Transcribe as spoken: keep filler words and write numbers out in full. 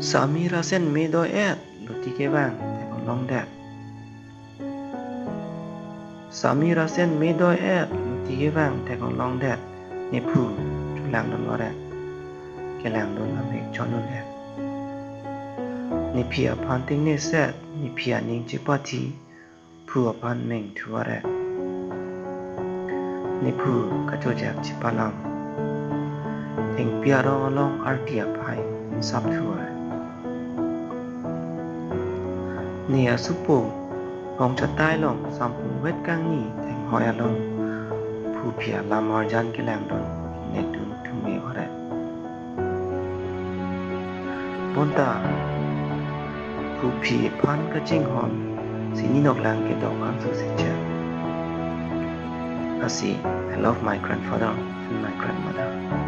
Sami rasen me doi-et, luti kevang theklongdet. Sami rasen me doi-et, luti kevang theklongdet. Nephu cholangdun ore. Kelangdun amek chonundet. Nephi aphan tingne set, nephi aning chepathi, phu aphan meng thu ore. Nephu kachojak chepalam. Thengpi arong along arti aphai insap thu ore. Ne asupo, rong chatai long sampung vet kangni thenghoi along, phuphi alam arjan kelangdun, ingnek dun thume ore. Bonta, phuphi aphan kachinghon, sini noklang kedok angso si chet. Lasi, I love my grandfather and my grandmother.